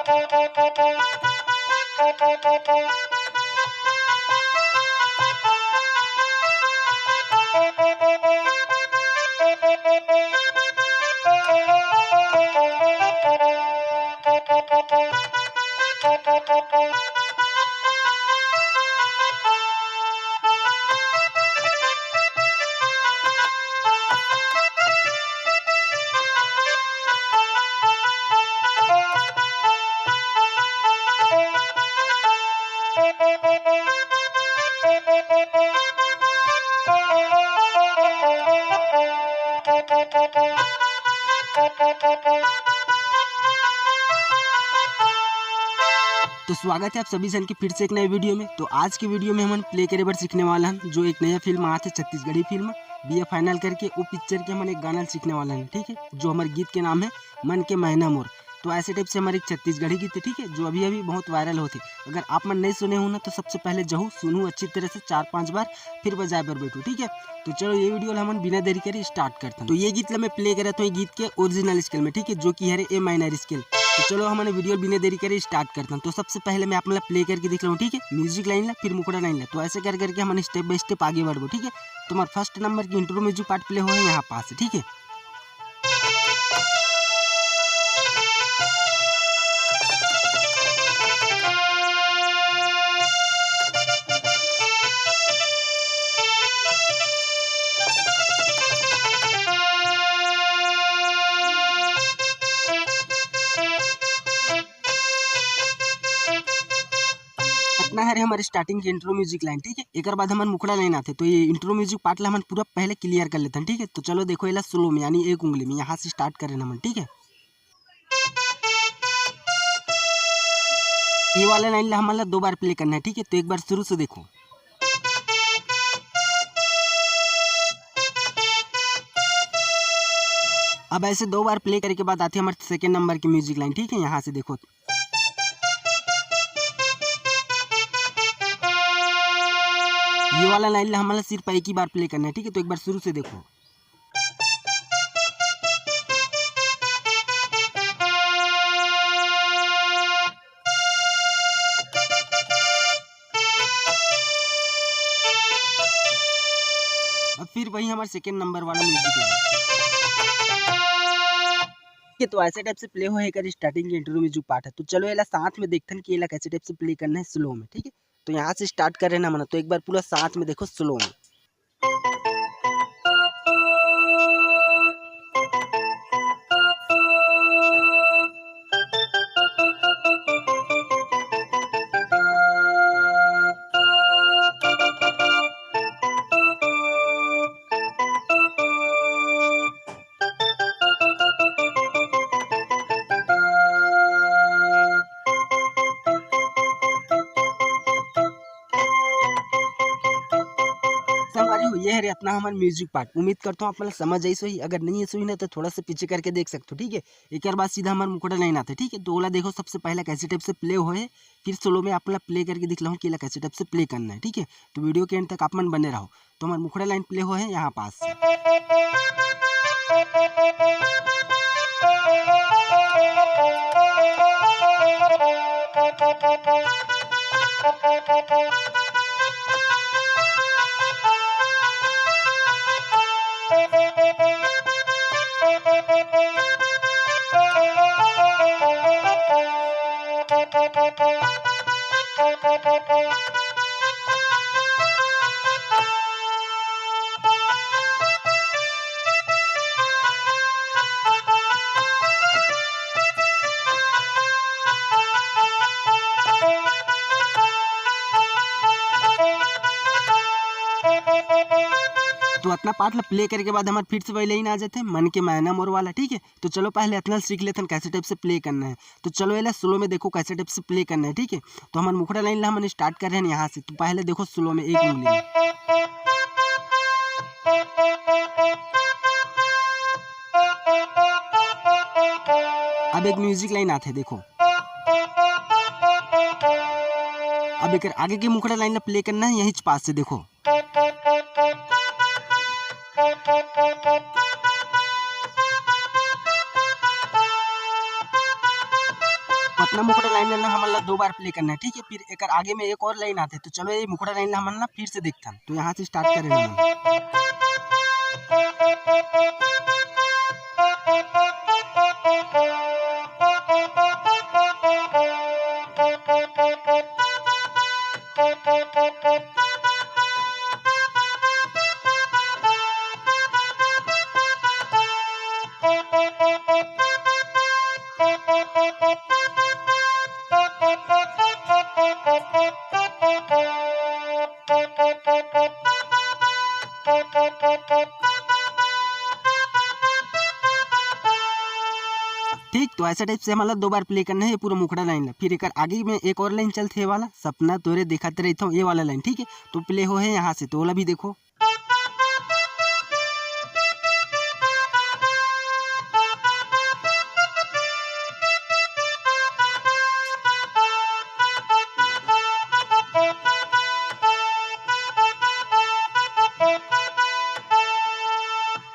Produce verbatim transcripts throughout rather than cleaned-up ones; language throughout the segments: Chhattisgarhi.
तो स्वागत है आप सभी जन के फिर से एक नए वीडियो में। तो आज की वीडियो में हमन प्ले करे बर सीखने वाला हन जो एक नया फिल्म आत है, Chhattisgarhi film B A final करके, वो पिक्चर के हमन एक गाना सीखने वाला हन, ठीक है, जो हमर गीत के नाम है मन के मैना मोर। तो ऐसे टाइप से हमर एक छत्तीसगढ़ी गीत है, ठीक है, जो अभी अभी बहुत वायरल होथे। अगर आप मन नहीं सुने हो ना, तो सबसे पहले जहू सुनू अच्छी तरह से चार पांच बार, फिर बजाए बर बैठू, ठीक है। तो चलो ये वीडियो ला हमन बिना देरी करे स्टार्ट करथन। तो ये गीत ला मैं प्ले करत हूँ, ये गीत के ओरिजिनल स्केल में, ठीक है, जो कि हरे ए माइनर स्केल। तो चलो हमन वीडियो बिना देरी करे स्टार्ट करथन। तो सबसे पहले मैं आप मन ला प्ले करके दिखलाऊँ, ठीक है, म्यूजिक लाइन ला, फिर मुखड़ा लाइन ला। तो ऐसे कर करके हमन स्टेप बाय स्टेप आगे बढ़बो, ठीक है। तो हमार फर्स्ट नंबर की इंट्रो म्यूजिक पार्ट प्ले होए यहाँ पास, ठीक है। इतना हरे हमारे स्टार्टिंग के इंट्रो म्यूजिक लाइन, ठीक है। एकर बाद हमन मुखड़ा लाइन आथे, तो ये इंट्रो म्यूजिक पार्ट ला हमन पूरा पहले क्लियर कर लेथन, ठीक है। तो चलो देखो, एला स्लो में, यानी एक उंगली में, यहाँ से स्टार्ट करेन हमन, ठीक है। ये वाला लाइन ला हमन ला दो बार प्ले करना है, ठीक है। तो एक बार शुरू से देखो। अब ऐसे दो बार प्ले करे के बाद आथे हमारे सेकंड नंबर की म्यूजिक लाइन, ठीक है। यहाँ से देखो, ये वाला लाइन ला हमन ला सिर्फ एक ही बार प्ले करना है, ठीक है। तो एक बार शुरू से देखो। अब फिर वही हमारे सेकंड नंबर वाला म्यूजिक है। ठीक है, तो ऐसे टाइप से प्ले होए एकर स्टार्टिंग के इंट्रो म्यूजिक पार्ट है। तो चलो एला साथ में देखथन कि एला कैसे टाइप से प्ले करना है स्लो में, ठीक है। तो यहाँ से स्टार्ट करे ना मना, तो एक बार पूरा साथ में देखो स्लो में। संगवारी हो, ये हरे अतना हमर म्यूजिक पार्ट। उम्मीद करथों आप मन ला समझ आइस होही। अगर नहीं आइस होही ना, तो थोड़ा सा पीछे करके देख सकथो, ठीक है। एकर बाद सीधा हमर मुखड़ा लाइन आथे, ठीक है। तो ओला देखो, सबसे पहले कैसे टाइप से प्ले होए, फिर स्लो में आप मन ला प्ले करके दिखलाहूँ कि एला कैसे टाइप से प्ले करना है, ठीक है। तो वीडियो के एंड तक आप मन बने रहो। तो हमर मुखड़ा लाइन प्ले होए है यहाँ पास। तो अतना पार्ट ला प्ले करे के बाद हमर फिर से वही लाइन आ जाथे, मन के मैना मोर वाला, ठीक है। तो चलो पहले अतना सीख लेथन कैसे टाइप से प्ले करना है। तो चलो एला स्लो में देखो कैसे टाइप से प्ले करना है, ठीक है। तो हमन मुखड़ा लाइन ला हमन स्टार्ट कर रहे हैं यहाँ से। तो पहले देखो स्लो में एक उंगली में। अब एक म्यूजिक लाइन आथे, देखो। अब एक आगे के मुखड़ा लाइन ला प्ले करना है यही पास से, देखो। अतना मुखड़ा लाइन ला हमन ला दो बार प्ले करना है, ठीक है। फिर एकर आगे में एक और लाइन आथे, तो चलो ये मुखड़ा लाइन ला हमन ला फिर से देखथन। तो यहाँ से स्टार्ट करेन हमन। ठीक, तो ऐसा टाइप से हमन ला दो बार प्ले करना है ये पूरा मुखड़ा लाइन ला। फिर एकर आगे में एक और लाइन चलथे, ये वाला सपना तोरे दिखाते रहता हूँ, ये वाला लाइन, ठीक है। तो प्ले हो है यहाँ से, तो ओला भी देखो।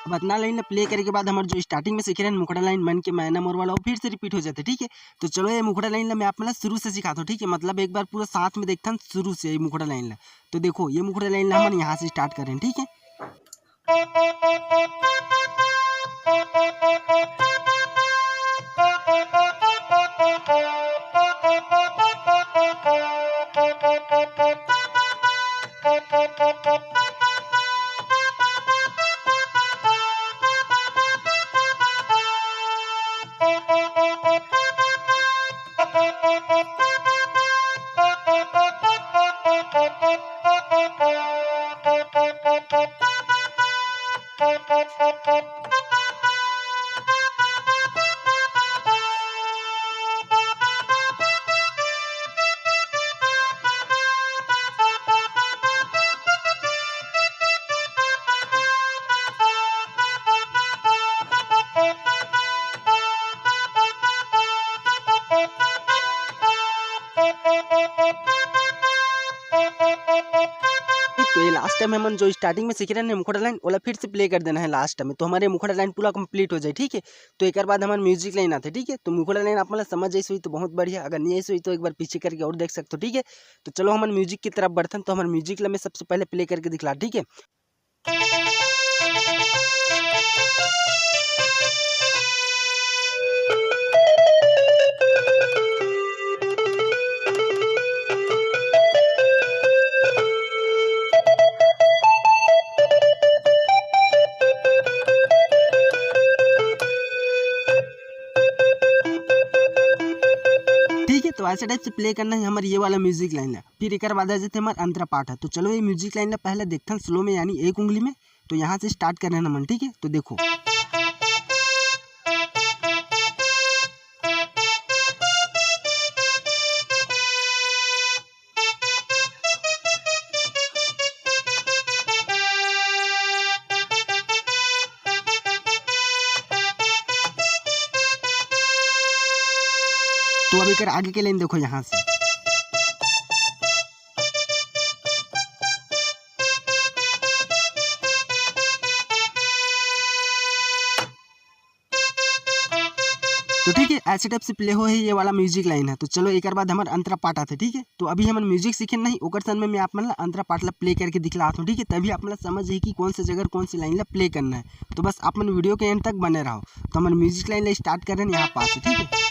अब अतना लाइन ला प्ले करे के बाद हमर जो स्टार्टिंग में सीखे रहन मुखड़ा लाइन मन के मैना मोर वाला, वो फिर से रिपीट हो जाथे, ठीक है। तो चलो ये मुखड़ा लाइन ला मैं आप मन ला शुरू से सिखाथों, ठीक है। मतलब एक बार पूरा साथ में देखथन शुरू से ये मुखड़ा लाइन ला। तो देखो ये मुखड़ा लाइन ला हमन यहाँ से स्टार्ट करेन, ठीक है। तो ये लास्ट टाइम हमन जो स्टार्टिंग में सीखे रहन मुखड़ा लाइन, ओला फिर से प्ले कर देना है लास्ट टाइम में, तो हमर ये मुखड़ा लाइन पूरा कंप्लीट हो जाए, ठीक है। तो एकर बाद हमर म्यूजिक लाइन आथे, ठीक है। तो मुखड़ा लाइन आप मन ला समझ आइस होही तो बहुत बढ़िया, अगर नहीं आइस होही तो एक बार पीछे करके और देख सकते हो, ठीक है। तो चलो हमन म्यूजिक की तरफ बढ़थन। तो हमर म्यूजिक ला मैं सबसे पहले प्ले करके दिखला, ठीक है। ठीक है, तो ऐसे टाइप से प्ले करना है हमर ये वाला म्यूजिक लाइन ला। फिर एकर बाद आ जाथे हमर अंतरा पाठ है। तो चलो ये म्यूजिक लाइन ला पहले देखथन स्लो में, यानी एक उंगली में। तो यहाँ से स्टार्ट करना है हमन, ठीक है। तो देखो, तो अब एकर आगे के लाइन देखो यहाँ से। तो ठीक है, ऐसे टाइप से प्ले हो है ये वाला म्यूजिक लाइन है। तो चलो एकर बाद हमर अंतरा पाठ आथे, ठीक है। तो अभी हमन म्यूजिक सीखे नहीं, ओकर सन में मैं आप मन ला अंतरा पाठ ला प्ले करके दिखलात हूँ, ठीक है। तभी आप मन ला समझ है कि कौन से जगह कौन सी लाइन ला प्ले करना है। तो बस आप मन वीडियो के एंड तक बने रहो। तो हमन म्यूजिक लाइन ला स्टार्ट कर रहे हैं यहाँ पास से, ठीक है।